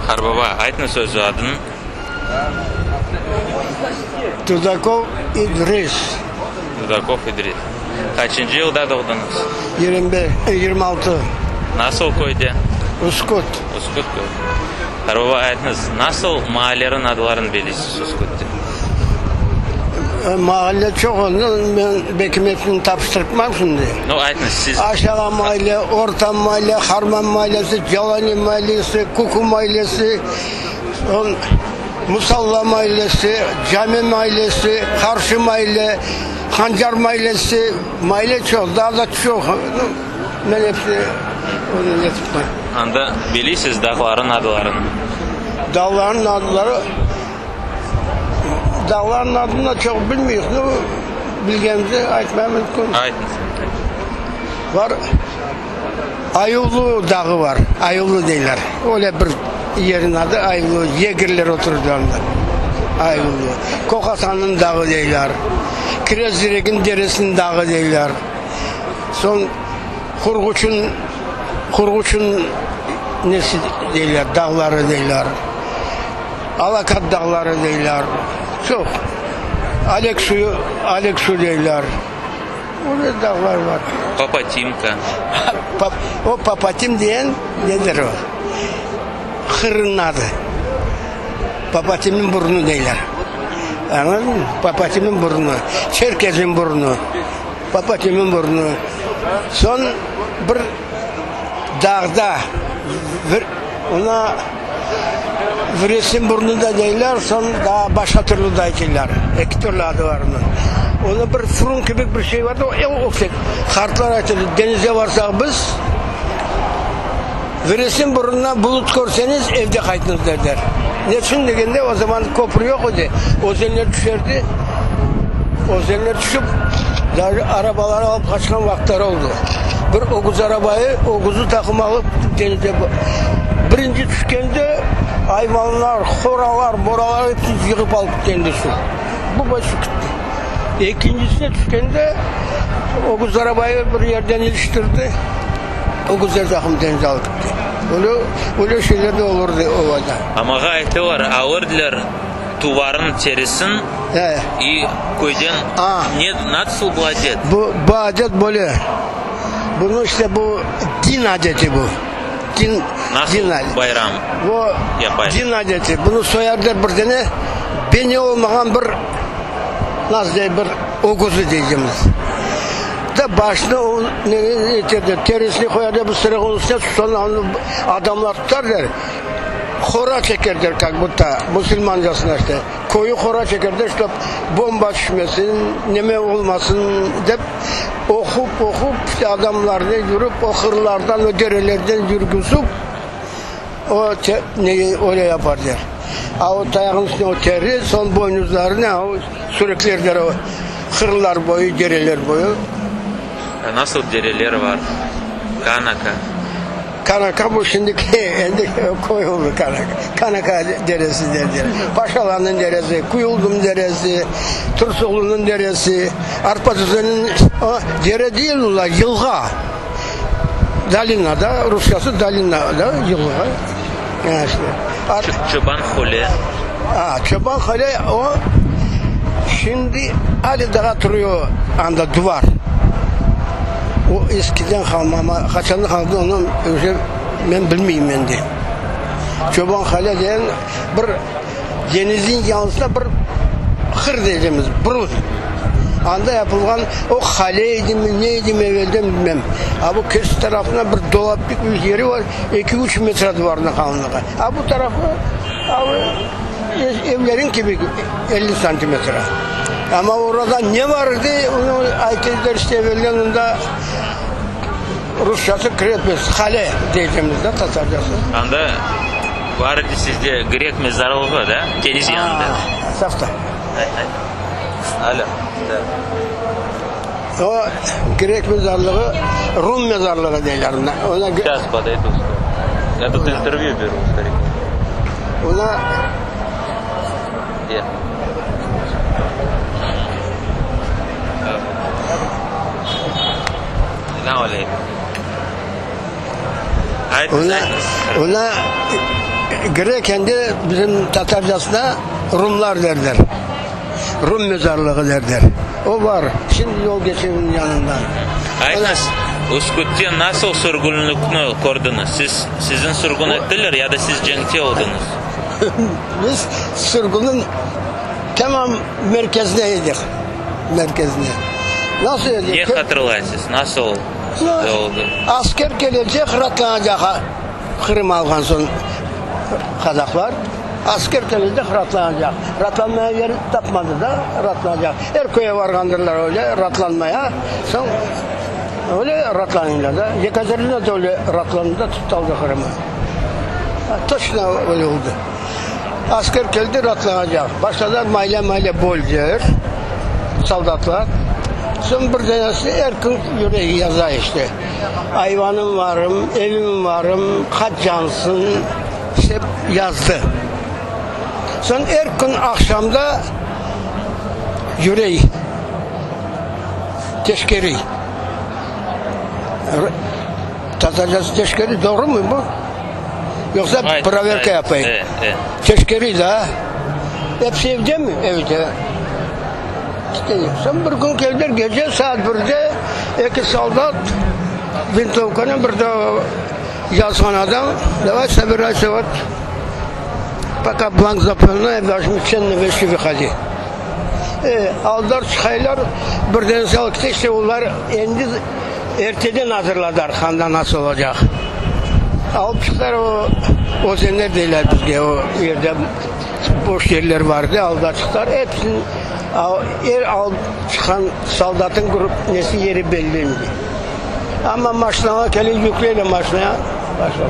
Qarbaba, aytıñız öz adıñ. Dudakov İdris. Dudakov İdris. Qaçıncı yılda doğdıñız? 25, 26. Nasıl köyde? Üsküt. Üsküt köyü. Qarbaba, aytıñız, nasıl maalleriñ adlarını bilesiz Üskütte? Maalle çoq oldı, men belki hepsini tapıştırtmam şimdi. No, aytıñız, siz. Aşağı maale, Orta maale, Harman maalesi, Celani maalesi, Kuku maalesi, soñ Musalla maalesi, Cami maalesi, Qarşı maale, Hancar maalesi, maale çoq, daa da çoq. Men hepsini onı etip. Anda bilesiz dağlarnıñ adlarını? Dağlarnıñ adları. Dağlarnıñ adını da çoq bilmeyik, no, bilgenimizi aytmaya mümkün. Aytıñız. Bar, Ayuvlı dağı bar, Ayuvlı deyler. Öyle bir yerniñ adı Ayuvlı, yegerler oturdı anda. Ayuvlı. Koqasannıñ dağı deyler. Kireziregin deresiniñ dağı deyler. Soñ Hurğuçın, Hurğuçın nesi deyler, dağları deyler. Alakat dağları deyler, çoq. Alek suyu, Alek su deyler. Öyle dağlar bar. Papatimka. O Papatim diyen nedir o? Hırnıñ adı. Papatimniñ burnu deyler. Añladıñmı? Papatimniñ burnu. Çerkezniñ burnu. Papatimniñ burnu. Soñ bir dağda bir ona Vresin burnu da deyler, soñ daa başqa türlü de aytırlar. Eki türlü adı bar onıñ. Onı bir furun kibi bir şey bar da, o eñ yüksek. Qartlar aytadı, deñizge barsaq biz, Vresin burnuna bulut körseñiz, evde qaytıñız derler. Neçün degende, o zaman köprü yoq edi, özenler tüşerdi, özenler tüşip, daje arabaları alıp qaçqan vaqıtları oldı. Bir ögüz arabayı, ögüzni taqım alıp deñizde birinci tüşkende ayvanlar, horalar, moralar hepsini yığıp alıp kendi suv. Bu boy suv kitti. Ekincisine tüşkende ögüz arabayı bir yerden iliştirdi, ögüzler taqım deñizge alıp kitti. Öyle, öyle şeyler de olurdı ovada. Amağa ayttılar, alırdılar tuvarnıñ terisin i köyden ne, nasıl bu adet? Bu, bu adet böyle. Bunı işte bu din adeti bu. Din, Nasıl din adeti. bayram Bu yapay? din adeti. Bunı soyarlar bir dene beni olmağan bir nasıl dey bir ögüzi deycemiz. Da başını o ne eterler, terisini qoyarlar bir sırığın üstüne, soñ onı adamlar tutarlar. Hora çekerler, kak budto, musulmancasına işte. Köyü hora çekerler, ştob bomba tüşmesin, neme olmasın dep, oqup, oqup, işte adamlarnı yürip, o hırlardan, o derelerden yürgüzip, o neyi öyle yaparlar. A o tayağın üstüne o teri, soñ boynuzlarını o sürüklerler o hırlar boyu, dereler boyu. Nasıl dereler var? Kanaka. Kanaka bu şimdiki endi köy oldı Kanaka. Kanaka deresi derler. Paşalarnıñ deresi, Kuyuldum deresi, Tursuqlunıñ deresi, Arpatüzenniñ o dere değil olar, yılğa. Dolina da, rusçası dolina da, yılğa. Yani işte. Çoban Hole. A, Çoban Hole o şimdi ali daa turuyor anda duvar. O eskiden qalma, amma qaçandan qaldı onı uje men bilmeyim endi. Çoban Qale degen bir denizniñ yalısında bir hır deycemiz, burun. Anda yapılğan o qale edimi, ne edimi evelden bilmem. A bu kers tarafına bir dolap bir yeri bar, eki-üç metre duvarnıñ qalınlığı. A bu tarafı evleriñ kibi 50 santimetre. Amma orada ne bar edi, onı aytırlar işte evelden onda rusçası krepest, qale deycemiz da tatarcası. Anda bar edi sizde grek mezarlığı da, deniz yanında. Safta. Alo. O grek mezarlığı, rum mezarlığı deyler ona. Ona Сейчас подойду. Я тут интервью беру, старик. Ona Где? Selâm aleyküm. Ona, ona. Grek endi bizim tatarcasına rumlar derler. Rum mezarlığı derler. O bar. Şimdi yol keçe onıñ yanından. Aytıñız, Üskütte nasıl sürgünlikni kördiñiz? Siz, siziñ sürgün ettiler ya da siz cenkte oldıñız? Biz sürgünniñ tamam merkezinde edik. Merkezinde. Nasıl edik? Ne hatırlaysız? Nasıl oldı? Asker kelecek, ratlanacaq. Qırım alğan soñ qazaqlar, asker kelecek, ratlanacaq. Ratlanmaya yer tapmadı da, ratlanacaq. Er köye varğandırlar öyle ratlanmaya. Soñ öyle ratlanıylar da. Yekaterina da öyle ratlandı da, tuttı aldı Qırımı. Toçno öyle oldı. Asker keldi, ratlanacaq. Başladılar mayle-mayle böldiler soldatlar. Soñ bir danesi er kün yüre yaza işte. Ayvanım varım, evim varım, qaç cansın, dep yazdı. Soñ er kün aqşamda yürey, teşkerey. Tatarcası teşkerey, doğrumı bu? Yoqsa proverka yapay? Teşkerey da. Episi evdemi? Evde. Soñ bir kün keldiler, gece saat birde eki soldat vintovkanen, bir de yazğan adam, davay sobirayся, vot, poka blank zapolınaем, должны ценные вещи выходи. E, aldılar, çıqaylar, birden alıp kete, işte olar endi erteden azırladılar, handa nasıl olacaq. Alıp çıqtılar o özenler deyler bizge, o yerde Boş yerler bar edi, alda çıqtılar. Episini, er alıp çıqqan soldatnıñ grup nesi yeri belli indi. Amma maşinalar kele, yükleyler maşinaya, başladı.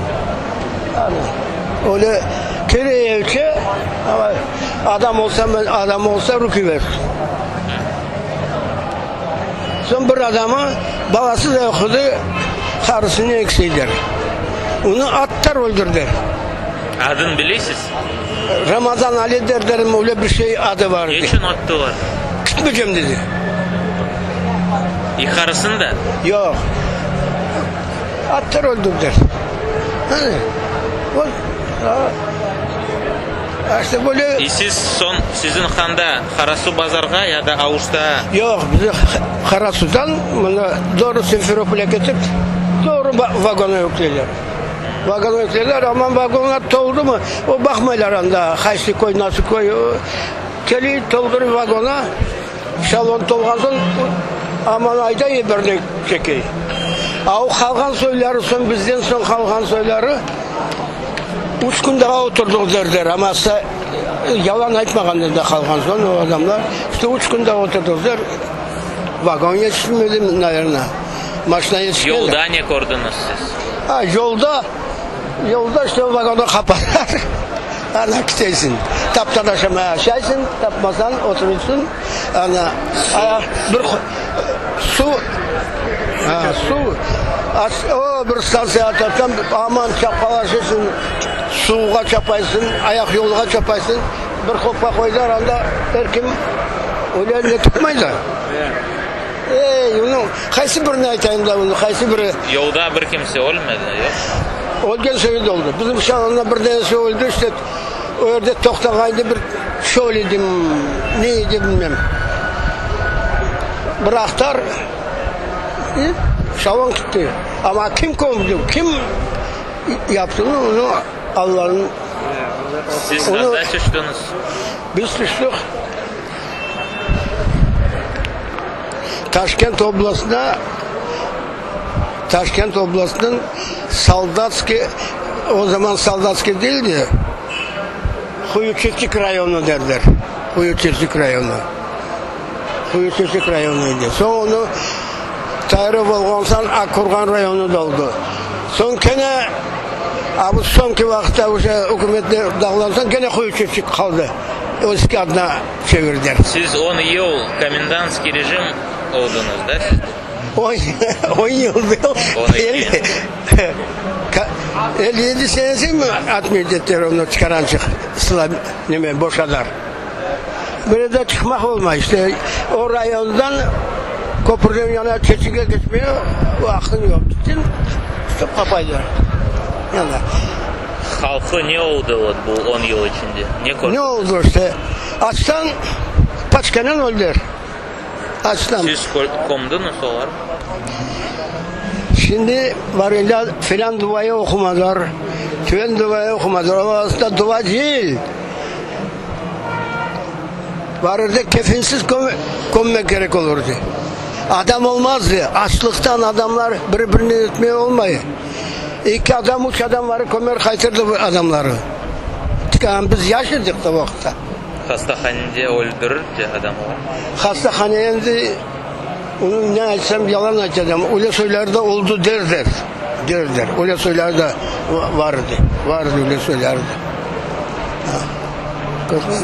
Öyle kele evçe, amma adam olsa, adam olsa ruki ver. Soñ bir adamı balası da yoq edi, qarısını ekseyler. Onı atlar öldürdi. Adını bilesiz? Ramazan Ali derler, öyle bir şey adı bar edi. Ne içün attılar? Kütmeycem dedi. İ qarısını da? Yoq. Atlar öldürdiler. Hani, işte böyle. İ siz soñ, siziñ handa Qarasuvbazarğa ya da Aluştağa? Yoq, bizi Qarasuvdan mında doğru Simferopolge ketip, doğru vagona yükleyler. Vagona yükleyler, amma vagonlar toldumı, o baqmaylar anda qaysı köy, nasıl köy, keliy, toldurıy vagona, şalon tolğan soñ, aman ayday birine çekey. A o qalğan soyları soñ, bizden soñ qalğan soyları, Üç kün daa oturdıq derler, amma asla yalan aytmağan edi qalğan soñ o adamlar. İşte üç kün daa oturdıq der, vagon yetişmedi, naverno, maşina yetişmedi. Yolda ne kördiñiz siz? A, yolda, yolda işte vagonı qapalar, ana ketesiñ. Taptan aşamaya aşaysıñ, tapmasañ oturırsıñ, ana, ayaq bir suv, ha, suv. O, bir stantsiyağa çapsam, aman çapqalaşırsıñ, suvğa çapaysıñ, ayaqyolğa çapaysıñ, bir qopqa qoydılar, anda er kim öyle ne tutmay da. Ey, onıñ qaysı birini aytayım da, onı qaysı biri? Yolda bir kimse ölmedi, yoqmı? Ölgen soyu da oldı. Bizim şalonda bir danesi öldi, işte, o yerde toqtağan edi, bir çöl edi, ne edi bilmem. Bir aqtar. Şalon kitti. Amma kim kömdi, kim yaptı onı Allanıñ. Siz qanda tüştüñiz? Biz tüştük Taşkent oblastına, Taşkent oblastınıñ Soldatskiy, o zaman Soldatskiy değil de, Quyuçirçik rayonı derler, Quyuçirçik rayonı. Quyu-Çirçik rayonı edi. Soñ onı Tairov olğan soñ Akkurgan rayonı da oldı. Soñ kene a bu soñki vaqıtta uje ükümetler dağılan soñ kene Quyu-Çirçik qaldı. Eski adına çevirdiler. Siz on yıl komendantskiy rejim oldıñız, da siz? On yıl değil. 57 senesi mi atmıyor ettiler onı çıqarançıq, neme, boşadar. Böyle de çıqmaq olmay. İşte o rayondan köpürden yana keçige keçmeye vaqıñ yoq. Tutıp qapaylar. Yana. Halqı ne oldı vot bu on yıl içinde? Ne kördiñiz? Ne oldı işte, açtan paçkanen öldiler, açtan. Siz kömdüñiz olarnı? Şimdi var illa filan duayı oqumadılar, tüven duayı oqumadılar, o aslında dua değil. Varırdı kefinsiz kömmek kerek olurdı. Adam olmazdı, açlıqtan adamlar bir-birine etmey olmay. Eki adam, üç adam varıp kömer qaytırdı bu adamları. Biz yaş edik o vaqıtta. Hastahanede öldürirdi adamlar. Hastahane endi, onı ne aytsam yalan aytacağım, öyle soyları da oldu derler, derler, öyle soyları da var edi, var edi öyle soyları da.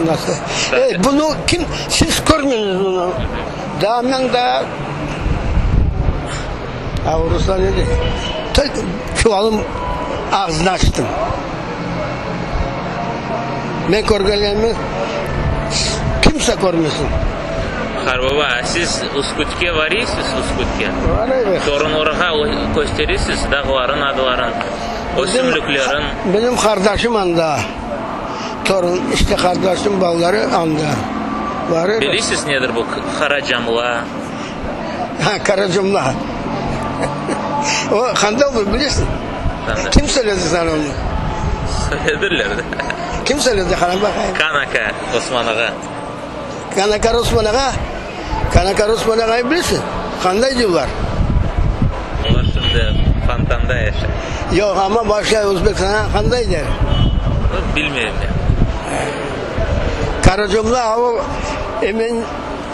Nasıl? E, bunı kim, siz körmediñiz bunı. Daa men daa A, ruslar ne dey? Çuvalım ağzını açtım. Men körgenlerimi kimse körmesin. Qarbaba, a siz Üskütke varıysız, Üskütke? Varayıq. Torunlarğa kösteresiz dağların adların, ösümliklerin? Benim qardaşım anda. Torun, işte qardaşım balaları anda. Varayıq. Bilesiz nedir bu Qaracamla? Ha, Qaracamla. O qanda olur, bilesiñ? Qanda? Kim söyledi sana onı? Söylediler de. Kim söyledi, qara baqayım. Kan aka, Osman ağa. Kan aka, Osman ağa? Kan aka, Osman ağayı bilesiñ? Qanday diyorlar? Olar şimdi Fontanda yaşay. Yoq, amma başqa özbek sana qanday der? Bilmeyim men. Qaracamla o emen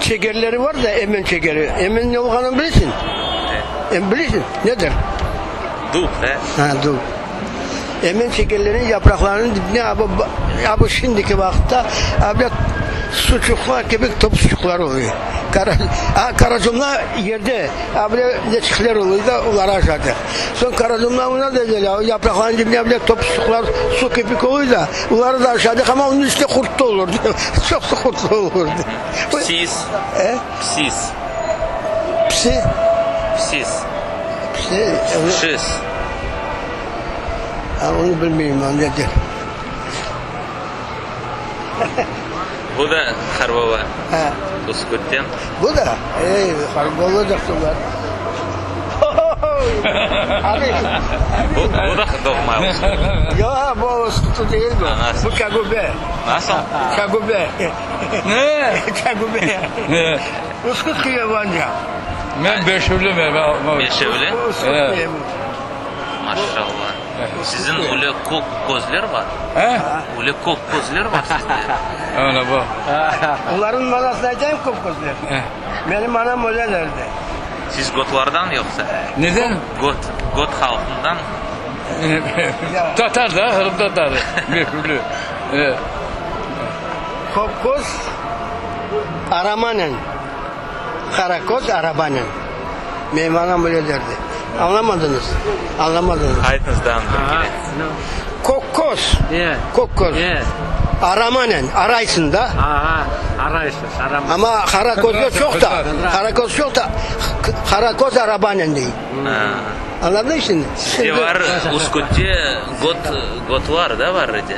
çegerleri var da, emen çegeri. Emen ne olğanını bilesiñ? Em bilesiñ, nedir? Dub, he? Ha, dub. Emen çegerleriniñ yapraqlarınıñ dibine abı, abı şimdiki vaqıtta abı suçuqlar kibi topçuqlar oluyor. Qara, a, qaracumla yerde abı neçikler oluyor da, oları aşadı. Soñ qaracumla ona da gele, yapraqlarınıñ dibine abı topçuqlar su kibi oluyor da, oları da aşadıq, amma onıñ içinde qurt da olurdı. Çoqsu qurtlı olurdı. Psis. E? Psis. Psi? Psis. Psi? Pşis. Ha, onı bilmeyim, o nedir. Bu da qarbaba. Ha. Üskütten. Bu da? Ey, qarbaba olacaqsıñlar. Bu, bu da doğma Üsküt. Yoq, bu Üsküt değil bu. Nasıl? Bu Çagube. Nasıl? Çagube. Ne? Çagube. Ne? Üsküt köyü boyunca. Men Beşevli men. Beşevli? Üsküt köyü. Maşallah. Siziñ öyle kök közler bar? He? Öyle kök közler bar sizde? Ana baq. Olarnıñ manasını aytayım kök közler? Menim anam öyle derdi. Siz gotlardan yoqsa? Neden? Got, got halqından? Tatar da, Qırım tatarı. Beşevli. Kök köz aramanen. Qara köz arabanen. Menim anam öyle derdi. Añlamadıñız? Añlamadıñız. Aytıñız daa bir kere. Kök köz, kök köz aramanen, araysıñ da. Amma qara közler çoq da, qara köz çoq da, qara köz arabanen dey. Añladıñ şimdi? Sizde var, Üskütte got, gotlar da var edi?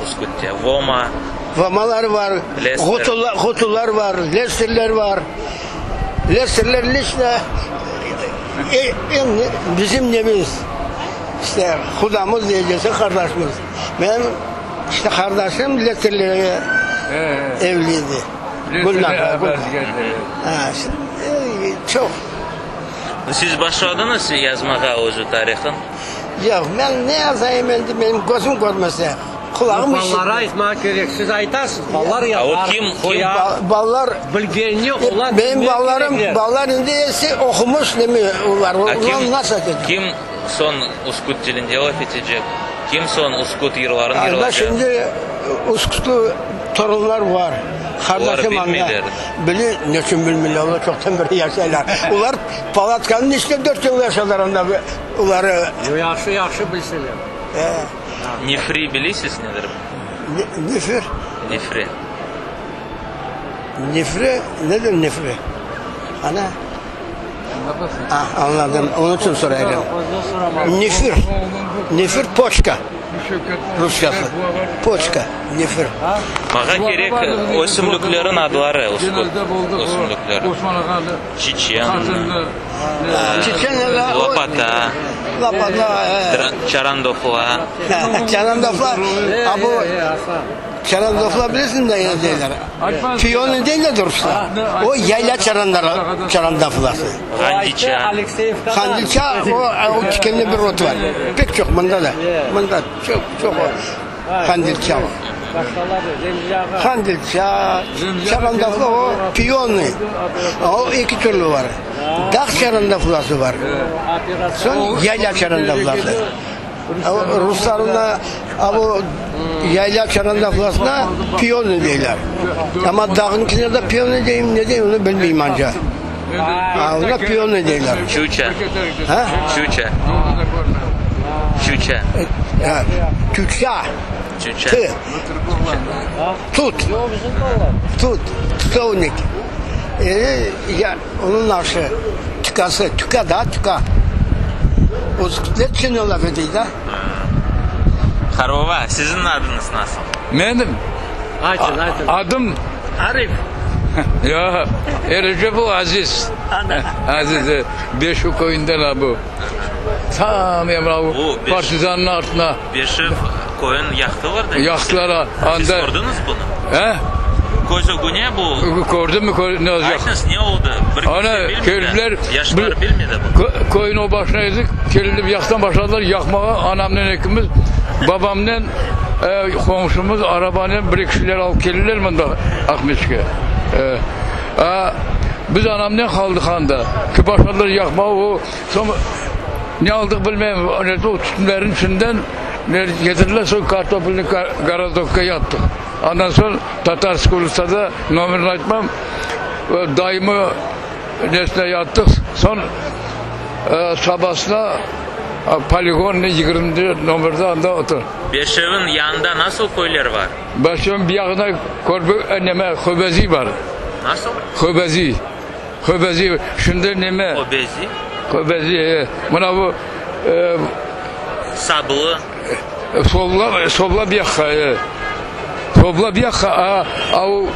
Üskütte, Voma. Vomalar var, Gotular var, Lesterler var. Lesterler liçno eñ bizim nemiz, işte qudamız deyceksin, qardaşımız. Menim işte qardaşım Lesterlerge evli edi. Gülnara. Çoq. Siz başladıñız yazmağa özü tarihın? Yoq, men ne yazayım endi, menim közüm körmese. Qulağım Bu balalara aytmağa kerek. Siz aytasız, balalar yazar, qoyar. Balalar, Bilgenini olar benim bilmek balalarım, kerekler. balalar endi episi oqumış, neme, olar, A kim, olar nasıl etecek? kim soñ Üsküt tilinde laf etecek? Kim soñ Üsküt yırların Anda yırlacaq? şimdi Üskütlü torunlar var. Olar Qardaşım anda. bilmeyler. Bile, neçün bilmeyler, olar çoqtan beri yaşaylar. Olar palatkanıñ içinde dört yıl yaşadılar anda, oları. Yahşı, yahşı bilseler. E. Nifri bilesiz nedir? Nifir? Nifri. Nifri, nedir nifri? Ana? Ah, añladım, onıñ içün soraydım. Nifir, nifir poçka. Rusçası. Poçka, nefir. Maña kerek ösümliklerin adları, ösümlikler. Çiçen, lopata, Lopata, çarandofla. Çarandofla, a bu çarandofla bilesiñ ne deyler? Piyonı deyler ruslar. O yayla çaranları, çarandoflası. Handiça. Handiça, o, o tikenli bir ot var. Pek çoq mında da. Mında çoq, çoq o handilça var. Handilça, çarandafla o piyonı. O eki türlü var. Dağ çarandaflası var. Soñ yayla çarandaflası. Ruslar ona, a bu yayla çarandaflasına piyonı deyler. Amma dağnıñkine de piyonı deyim, ne deyim, onı bilmeyim anca. A, ona piyonı deyler. Çuça. Ha? Çuça. Çuça. Ha, Tüça. Çuça. T. Tut. Tut. Tutovnik. E, ya, onıñ aşı, tükası, tüka da, tüka. O ne laf edey da? Qarbaba, siziñ adıñız nasıl? Menim Aytın, aytın. adım Arif. Ya, Erecepov Aziz. Ana. Aziz, e, Beşu köyünden ha bu. Tam Emrah Bu Beş- partizanın artına Beşev köyün yaqtılar da? yaqtılar ha. Siz Anda, kördiñiz bunı? he? Köz ögüne bu. Gördün mü? Gör, ne olacak? Aytıñız, ne oldı? Bir kimse Ana, bilmedi. keldiler. Yaşlar Bir- bilmedi bunı. Kö- Köyün o başına edik, kelip yaqtan başladılar yaqmağa, anamnen ekimiz, babamnen e, qomşumız arabanen bir kişiler alıp keldiler mında Aqmescitke. E, a, biz anamnen qaldıq anda. Ki başladılar yaqmağa, o soñ ne aldıq bilmeyim, ne o tütünlerin içinden ne getirdiler, soñ kartofilni gorodokka yattıq. Ondan soñ Tatarskiy ulitsada nomerini aytmam, e, dayımı nesine yattıq, soñ e, sabasına e, poligon 20 nomerde anda otur. Beşevin yanında nasıl köyler var? Başım bir yağına körbe, e, neme, Höbezi var. Nasıl? Höbezi. Höbezi. Şimdi neme? Obezi. Höbezi. E, mına bu e, Sablı. Sobla, sobla bir yaqqa. E. Sobla bir yaqqa. A, a o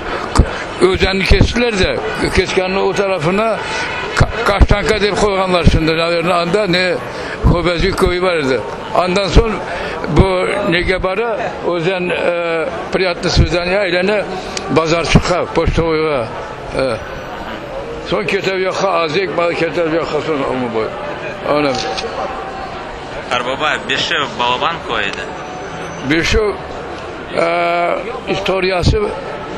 özenni kestiler de, keskennin o tarafına Ka- Kaştanka dep qoyğanlar şimdi. Naverno, anda ne Höbezi köyü var edi. Ondan soñ bu nege bara özen e, Priyatnıy svidaniye aylana Bazarçıqqa, Poçtovoyğa. E. Soñ keter yaqqa Azek, keter yaqqa soñ boy. Ana. Qarbaba, Beşev balaban köy edi. Beşev e, istoriyası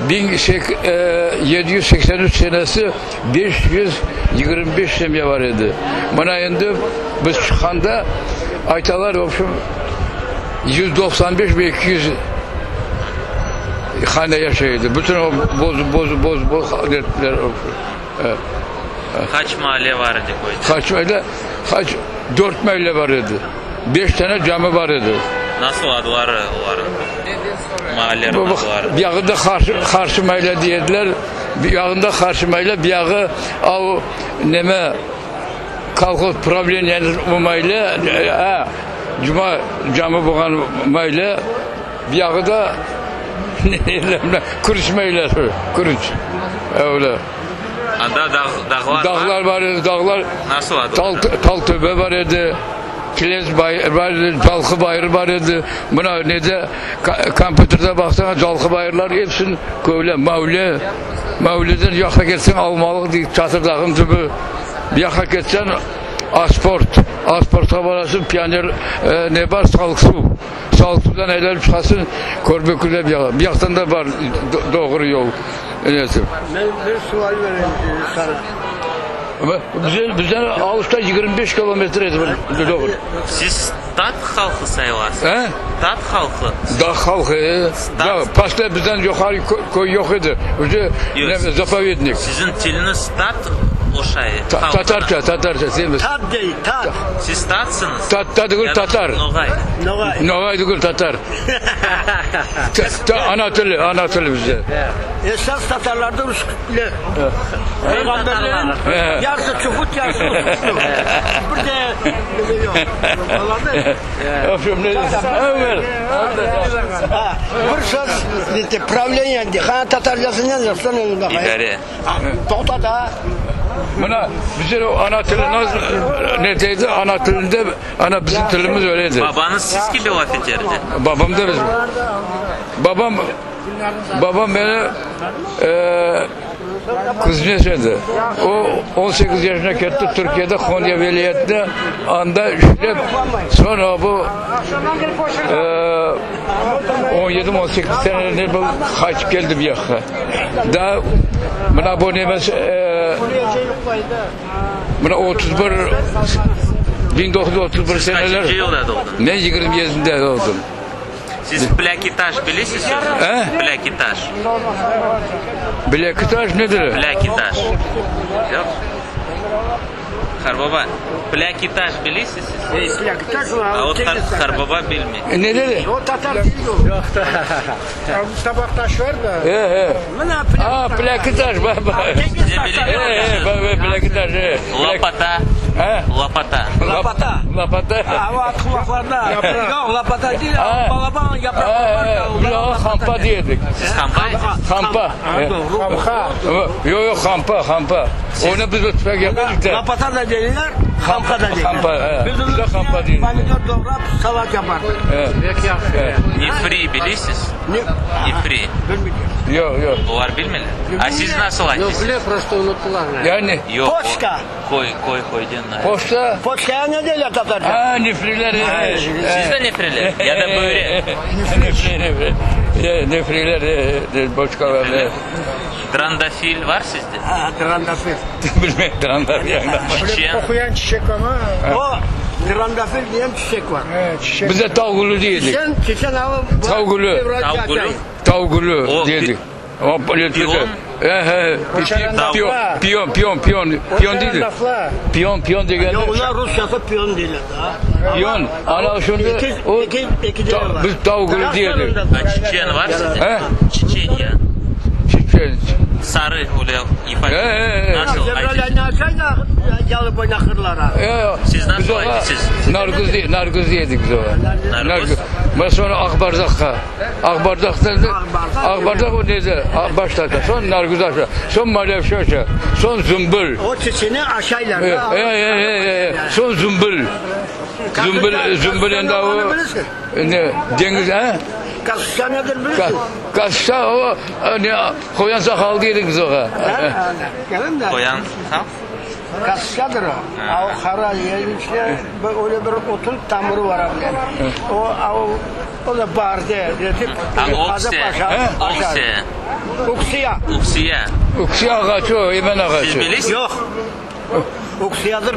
1783 senesi 525 semya var edi. Mına endi biz çıqqanda aytalar, в общем, 195 ve 200 hane yaşaydı. Bütün o boz boz boz boz ettiler. E, Qaç mahalle var edi köyde? Kaç öyle kaç dört mahalle var idi. Beş tane cami var idi. Nasıl adları oların? Mahallelerin Bu, bu, adları. bir yağında karşı, karşı mahalle diyediler. Bir yağında karşı mahalle, bir yağı av neme kolxoz правлениенің o mahalle, e, ha, Cuma cami bolğan mahalle, bir yağı da Kürüç mahallesi, Kürüç. Öyle. Anda dağ, dağlar var. Dağlar var idi, dağlar. Nasıl adları? Tal, Taltöbe var idi, Kilez bayır var idi, Calqı bayırı var idi. Mına nede, ka- kompyuterde baqsañ Calqı bayırlar hepsini köyle, Mavle, Mavleden yaqqa ketseñ Almalıq deyip Çatırdağın tübü. Bir yaqqa ketseñ Asport, Asportqa barasıñ, Pioner e, ne bar, Salıq suv. Salıq suvdan aylanıp çıqasıñ, Körbekülde bir yaqta. Bir yaqtan da bar do- doğru yol. Nesi. Men bir sual vereyim sana. Bizden, bizden Aluşta 25 kilometre edi bir doğru. Siz Tat halqı sayılasız. He? Tat halqı. Dağ halqı. e. Dağ, pasta bizden yuqarı kö- köy yoq edi. Уже Yoq. ne, заповедник. Siziñ tiliñiz tat oşay? Halqına. Tatarca, tatarca, semiz. Tat dey, tat. Siz tatsıñız? Tat, tat degil, Ya da tatar. Noğay. Noğay. Noğay degil, tatar. Ta, ana tili, ana tili bizde. Esas tatarlarda üskütlü. Peyğamberlerin yarısı çufut, yarısı üskütlü. Bir de bize yoq. Olarnı Öpüyorum, ne diyorsun? Ömer. Ha, bir söz nete, pravleniye de. Ha, tatarcası ne diyorsun? Sen bakayım. İdare. Ha, Toqta da. Mına bizim o ana tili nasıl ne dedi? Ana tilinde ana bizim tilimiz öyleydi. Babañız siz kibi laf eterdi? Babam da bizim. Babam babam beni e, kuznets edi. O 18 yaşına ketti Türkiye'de Konya vilayetinde anda işlep sonra bu e, 17-18 senede bu qaytıp keldi bu yaqqa. Daa mına bu nemesi e, mına 31 1931 Siz seneler qaçıncı yılda doğdıñız? men 27-de doğdum. Siz plâkitaş bilesiz sözüni? E? Plâkitaş. Bilekitaş nedir? Plâkitaş. Yoq? Qarbaba, plâkitaş bilesiz siz? Plâkitaş A o ot tennis tatar. qarbaba bilmey. E, ne dedi? O tatar değil o. Tabaqtaş var da. E, e. Mına A, plâkitaş baba. Tennis Ne tatar. E, e, baba plâkitaş. E. Lopata. He? Lopata. Lapata. Lapata. Ha, o at qulaqlarına. Yoq, lapata değil. Ha. Balaban yapraq var da. Biz ona hampa diydik. Siz hampa aytasız? Hampa. E. Hamha. Yoq, yoq, hampa, hampa. Onı biz tüfek yapmadık da. Lapata da deyler, hampa da deyler. Hampa, he. Biz Biz de hampa deydik. Pomidor doğrap salat yapardık. Pek yahşı. Nefri bilesiz? Ne? Nefri. Yoq, yoq. Olar bilmeyler. A siz nasıl Yoq, aytasız? bile, prosto unuttılar. Yani Yoq. o Poçka. Köy, köy, köyden. poşta. Poçkaya ne deyler tatarca? Ha, nefriler. e, Siz de nefriler ya da böyle. Nefri, nefri. E, Nefriler, e, e, boçkalar. e. Drandafil var sizde? Ha, drandafil. Bilmem, drandafil. Çiçeğin. Qoquyan çiçek ama. O drandafil diyen çiçek var. He, çiçek. Biz de tavgulu diydik. Çiçen, çiçen avı... Tavgulu. Tavgulu. Tavgulu O, diydik. O, Piyon. He, he. Piyon, piyon, piyon, piyon. Piyon deydi. Lafla. Piyon, piyon degende. Yoq, olar rusçası piyon deyler. Ha. Piyon. Ana şimdi İki, o iki, iki ta- deli var. biz tavgulu diydik. A çiçeğin var sizde? He? Çiçeğin ya. Çiçeğin. Sarı öyle ifade. He, he, he. Nasıl Cebral aytasız? ayını açay da yalı boyuna hırlar. Ee, Siz nasıl biz ona aytasız? Nargız, diye- nargız yedik biz ona. Nargız? Ve sonra akbardakka. Akbardak dedi. Akbardak. Akbardak o neydi? Başlarka. Son nargız aşağı. Son malevşe Son zümbül. O çiçeğini aşaylar. E, e, e, e, e. Son zümbül. Zümbül, zümbül endi o. Ne, deniz, he? Kasışa nedir Ka, bilirsin? kaçta o, ne, koyan sakal dedik biz ona. Gelin de. Qoyan. Ha? Kasışadır o. A o kara yerin içine öyle bir otun tamırı var abi. O, a o, o da bardı. Ha, okse. Okse. Uksiya. Uksiya. Uksi ağacı o, emen Siz ağacı. bilesiz? Yok. Uksiyadır.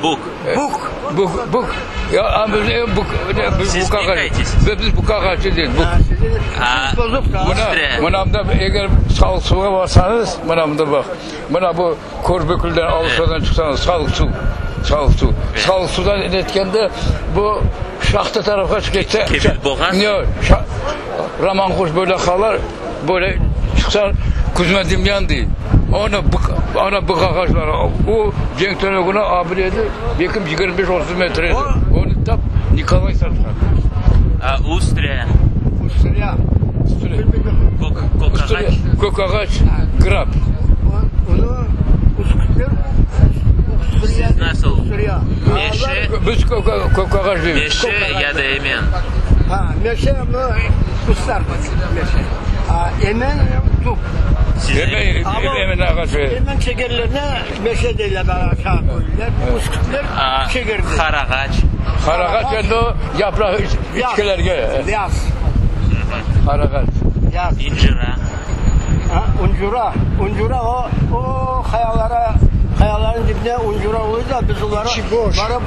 Buk. Buk. Buk, buk. Ya, ama biz, e, buk, ne, biz Siz buk ağacı. ne Biz, biz buk ağacı değil, buk. Ha, Bozuk da. Mına, Ustre. mınamda eğer sağlık suya varsanız, mınamda bak. Mına bu Körbükül'den, Avustralyadan çıksanız sağlık su. Sağlık su. Sağlık sudan etkende bu şahta tarafa çıketse. Kebir Boğaz. Ne, şa, Raman kuş böyle kalar, böyle çıksan Kuzma Dimyan değil. Ona bık, ona bık ağaç var. O Cenk Tönek'ine abi dedi, belki 25-30 metreydi. Onu tap Nikolay Sarıkan. A, ustre. Uksiya. Kok, kok ağaç. Kök ağaç, grab. Onu uskutlar. Siz nasıl? Uksiya. Meşe, Biz kök, kök ağaç diyoruz. meşe ya da emen. Ha, meşe mi? Uslar meşe. Ha, emen tup. Siz Emen, Ama- emen ağacı. Emen çekerlerine meşe derler aşağı koyuyorlar. Uskutlar A, çekerdi. kar ağaç. Karağaç endi o yaprağı iç, içkilerge. Yaz. Karağaç. Yaz. İncira. Ha, uncura. Uncura o o kayalara kayaların dibine uncura oluyor da biz onlara İçi boş. varıp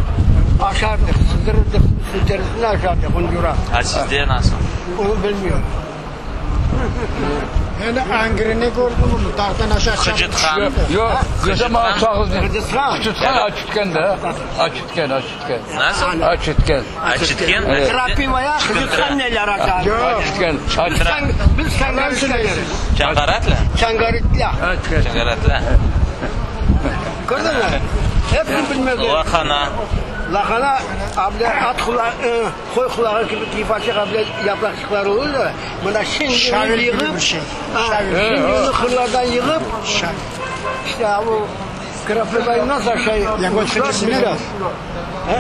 aşardık, sızdırırdık, terisini aşardık uncura. A sizde nasıl? Onu bilmiyorum. Men angirini kördim onı, dağdan aşağı çapıp Hıcıthan. tüşti. Yoq, yoqsa sağız ne? Hıcıthan. Hıcıthan açıtken de. Açıtken, açıtken. Nasıl? Açıtken. Açıtken? Krapivaya Hıcıthan neler aşağı. Yoq. Açıtken. Açıtken. Biz Çangaritla yeriz. Çangaratla? Çangaritla. Açıtken. Çangaratla. Gördün mü? Hepsini bilmez. Lahana. Lahana abla at kulağı, e, qoy qulağı kibi kiyfaçıq abla yapraqçıqları olur da, mına şimdi Şavil kibi yığıp, bir şey. ha, Şavil. şimdi onu qırlardan yığıp, işte bu krapivayı nasıl aşağı Ya uçlar bilmez.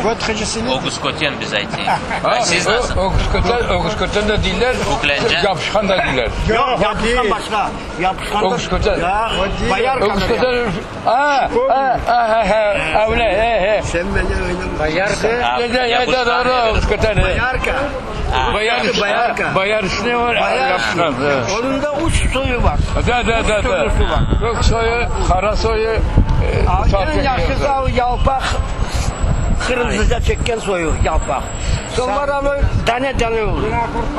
Votkhacısı ne? Ögüz köten biz aytayıq. A siz nasıl? Ögüz köten, ögüz köten de deyler. Köklence. Yapışqan da deyler. Yoq, yapışqan başqa. Yapışqan Ögüz köten. Ya, bayar Ögüz kadar. köten. A, a, a, a, öyle, he, he. Sen benden oynama. Bayarka. A, Ne, ne, ne, yapışqan, doğru, evet. ögüz köten. he. Bayarka. Bayar, Bayarka. Bayar ne var? Bayar. Yapışqan. he. Onun da uç soyu var. Da, da, da, da. Türlüsü var. Kök soyu, kara soyu, e, En sarı yaşlısı o yalpaq kırmızıca çekken soyu yalpaq. Sonra ama tane tane olur.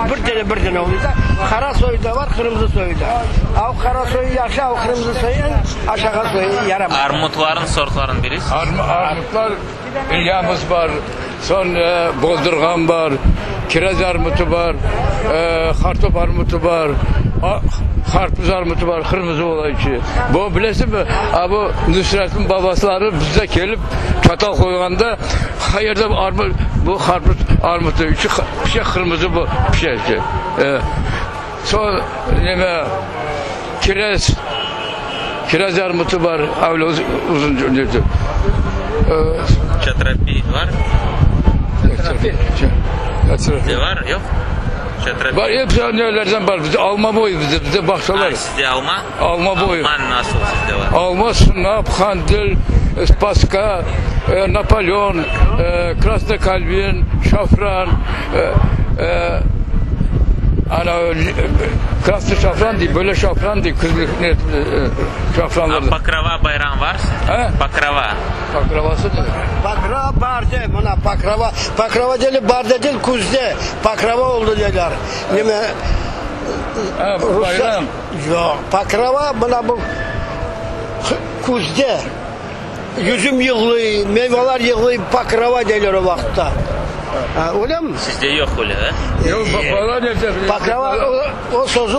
Bir tane bir tane oluyor da. Kara soyu da var, kırmızı soyu da. Av kara soyu yaşı, av kırmızı soyu aşağı soyu yaramaz. Armutların sortlarını bilesiz. Arm, armutlar, İlyamız var, sonra boldurgan var, kiraz armutu var, e, kartop armutu var, a, karpuz armutu var, kırmızı olan içi. Bu bilesin mi? Ha, bu Nusret'in babasları bize gelip çatal koyganda hayırda armut, bu karpuz armutu, içi bir şey kırmızı bu bir şey. E, sonra neme, kiraz, kiraz armutu var, öyle uz- uzun uzun. Çatrapi var. Çatrapi. Sizde var yoq? Çatrapi. Var hepsi nelerden var. Bizde alma boyu bizde, bizde bahçeler. A, sizde alma? Alma boyu. Alma nasıl sizde var? Alma, sınap, kandil, Spaska, e, Napolyon, e, Krasno Kalvin, Şafran, e, e, ana e, Krasno Şafran değil, böyle şafran değil, kızlık ne, e, şafranlar. A, Pokrova bayram var sizde? He? Pokrova. Pakravası ne? Pakrava barde, mına pakrava. Pakrava değil, barde değil, kuzde. Pakrava oldu dediler. Neme, Ha, Rusça- bayram. Yoq, pakrava mına bu kuzde. Yüzüm yığılay, meyvalar yığılay, pakrava deyler o vaqıtta. Ha, öyle mi? Sizde yoq öyle, he? Yok, babalar nerede? Pakrava o, o sözü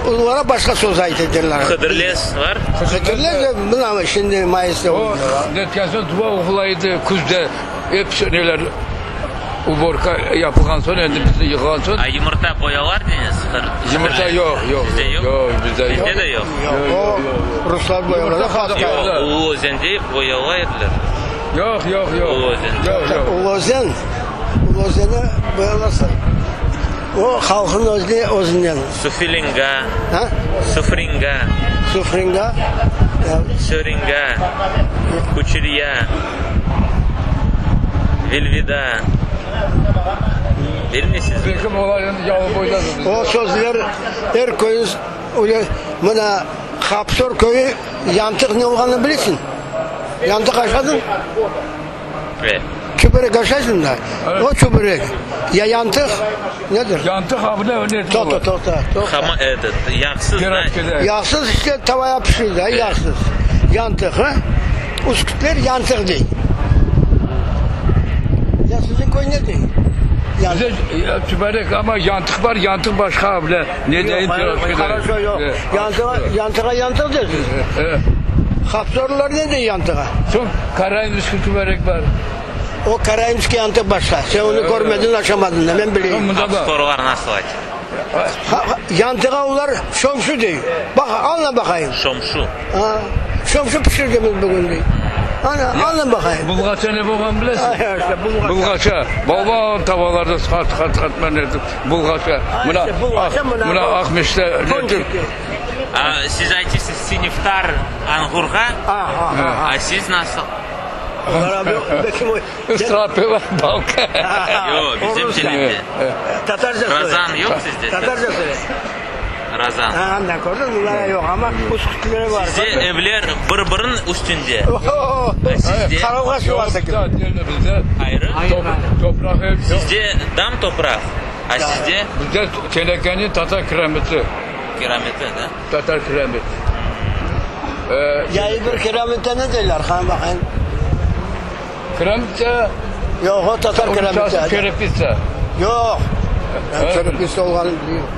onlara başqa söz aytırlar. Hıdırlez var? Hıdırlez mına şimdi Mayıs'ta O oluyor. netken soñ dua oqulaydı küzde hepsi neler uborka yapılğan soñ endi bizni yığğan soñ A yımırta qoyalar deñiz? yımırta yoq yoq Sizde yoq? yoq bizde yoq. Bizde de yoq. O Ruslar boyalar. Yımırta Yoq, Yoq. Ulu Özende boyalay ediler. Yoq yoq yoq. Ulu Özen. Yoq yoq. Ulu Özen, Ulu Özen'i boyalarsa o halqın özüne özünden. Sufilinga, Ha? Sufringa, Sufringa. Ya, Söringa, Kuçeriya, Velvida. Bilmeysiz mi? Belki olar endi yalı boydadır bizde. O sözler er köyün öyle mına Hapsor köyü yantıq ne olğanını bilesiñ? Yantıq aşadıñ? Evet. Çöbörek aşaysıñ da. O çöbörek. Ya yantıq nedir? Yantıq abi ne ne? Toqta, toqta, toqta. Hama, этот, yağsız, da. Piroşkide. Yağsız işte tavaya pişir da, yağsız. Yantıq, ha? Üskütler yantıq dey. Ya siziñ köy ne dey? Yantıq. Bizde çöbörek ama yantıq var, yantıq başqa abi. Ne deyim piroşkide. Хорошо, yoq. Yantığa, yantığa yantıq dersiz. Evet. Hapsorlar ne dey yantığa? Soñ Karaimski çöbörek var. O Karaimski yantıq başqa. Sen onı körmediñ, aşamadın da, men bileyim. Mında da. Hapsorlar nasıl ayt? Ha, ha, yantığa olar şomşu dey. Baq, añla baqayım. Şomşu. Ha, şomşu pişirgemiz bugün dey. Ana, añla baqayım. Bulğaça ne bolğanın bilesiñ? Ay, işte bulğaça. Bulğaça. Baba tavalarda qat qat qatman etip bulğaça. Mına işte bulğaça, mına mına bu. Aqmeşte netip. Ponçiki. A, siz aytısız siniftar anğurğa, Ha, ha, ha. a siz nasıl? Olar abi, bekim o- Israpı var balka. Yoq, bizim Rusça. tilinde. Tatarca söyle. Razan yoq sizde? Tatarca söyle. Razan. Ha, andan gördün, bunlara yok ama üskütlere var. Sizde evler bir-biriniñ üstünde. Oho, Sizde Karavgaşı var Yok da değil bizde. ayrı. Top, topraq ev yok. Sizde dam topraq, a sizde Bizde tenekeni tatar kiremiti. Kirameti, da? Tatar kiramit. Yayı bir kiramite ne deyler, han baqayım? Kiramit de Yoq, o tatar kiramiti. Kerepitsa. Yoq. Kerepitsa olğanı bilmiyorum.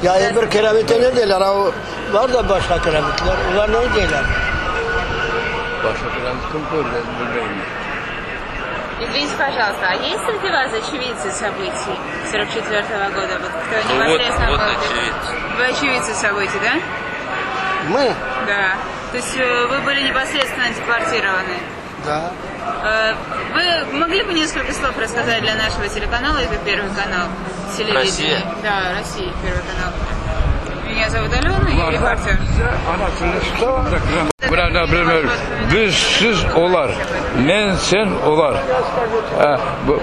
Yayı bir kiramite ne deyler? O, var da başqa kiramitler. Olar ne deyler? Başqa kiramit kim kördi, bilmeyim. Извините, пожалуйста, а есть среди вас очевидцы событий 44 года? Вот кто Ну вот, непосредственно вот был? очевидцы. Вы очевидцы событий, да? Мы? Да. То есть вы были непосредственно депортированы? Да. Вы могли бы несколько слов рассказать для нашего телеканала? Это Первый канал телевидения. Россия? Да, Россия, Первый канал. Меня зовут Алена, я репортер. Mına, naprimer, biz, siz, olar. Men, sen, olar. Bu,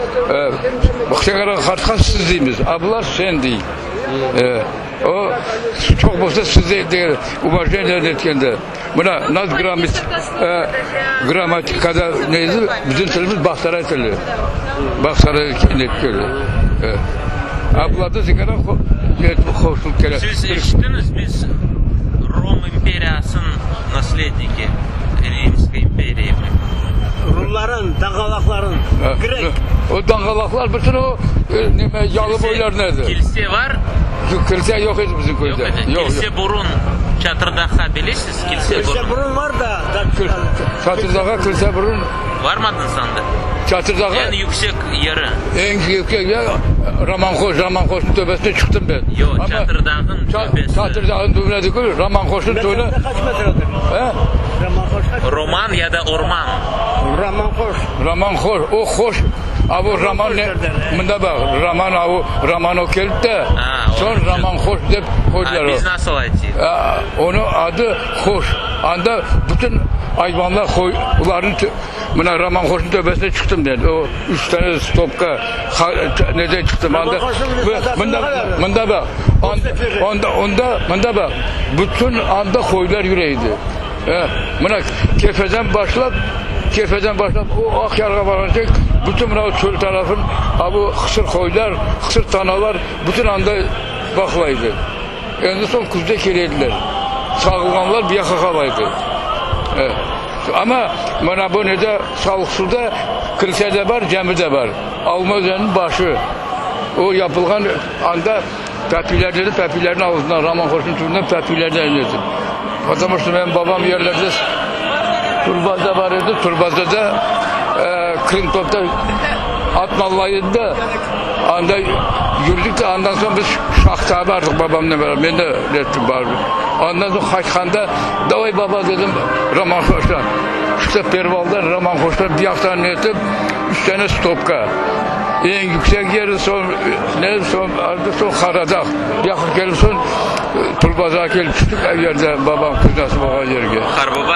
qartqa siz deymiz, a bular sen dey. O, çoq bolsa siz dey, uvajeniye etkende. Mına, nas grammatikada ne edi, bizim tilimiz Bağçasaray tili. Bağçasaray tili. A bularda sigara qoşulıp kele. Siz eşittiñiz, biz Rom imperiyasınıñ nasledniki, Rimской imperии. Rumların, dangalaqların, grek. O dangalaqlar bütün o neme yalı boylarında edi. Kilse var. Kilse yoq edi bizim köyde. Yoq edi. Kilse burun Çatırdağğa bilesiz? Kilse burun. Kilse burun var da. Çatırdağğa kilse burun. Varmadıñız anda? Çatırdağğa. Eñ yüksek yeri. Eñ yüksek yer Romanhoş, Romanhoşnıñ töpesine çıqtım ben. Yoq, Çatırdağnıñ töpesi. Çatırdağnıñ tübüne degil, Romanhoşnıñ tübüne. Metrede qaç metredir? E? Romanhoş qaç? Roman ya da orman. Romanhoş. Romanhoş, o hoş, a bu roman ne? Mında baq, roman, a bu roman o kelip de, soñ Romanhoş dep qoydılar. A biz nasıl aytayıq? Onıñ adı Hoş. Anda bütün ayvanlar, olarnıñ, mına Romanhoşnıñ töpesine çıqtım men, o üç tane stopka, nede çıqtım anda. Mında, mında baq, onda, onda, mında baq, bütün anda qoylar yüre edi. Mına Kefeden başlap, Kefeden başlap o Aqyarğa barğancek bütün mına çöl tarafın a bu qısır qoylar, qısır tanalar bütün anda baqıla edi. Endi soñ küzde kele ediler. Sağılğanlar bu yaqqa qala edi. Amma mına bu nede Salıqsuvda kilse de bar, cami de bar. Alma özeniniñ başı. O yapılğan anda Papiyler dedi, papiylerniñ avuzından, Roman Hoşnıñ tübünden papiylerden edi. Потому что menim babam yerlerde turbaza bar edi, turbazada Krımtopta at nallay edi de, anda yürdik de, andan soñ biz şahtağa bardıq babamnen beraber, men de ettim barıp. Andan soñ qaytqanda, davay baba dedim, Roman Hoştan. Çıqtıq pervaldan, Roman Hoştan bir yaqtan etip, üç tane stopka. Eñ yüksek yeri soñ, ne soñ, ardı soñ Qaradağ. Bu yaqqa kelip soñ, Turbazağa kelip tüştik, o yerde babam kuznâsı bolğan yerge. Qarbaba.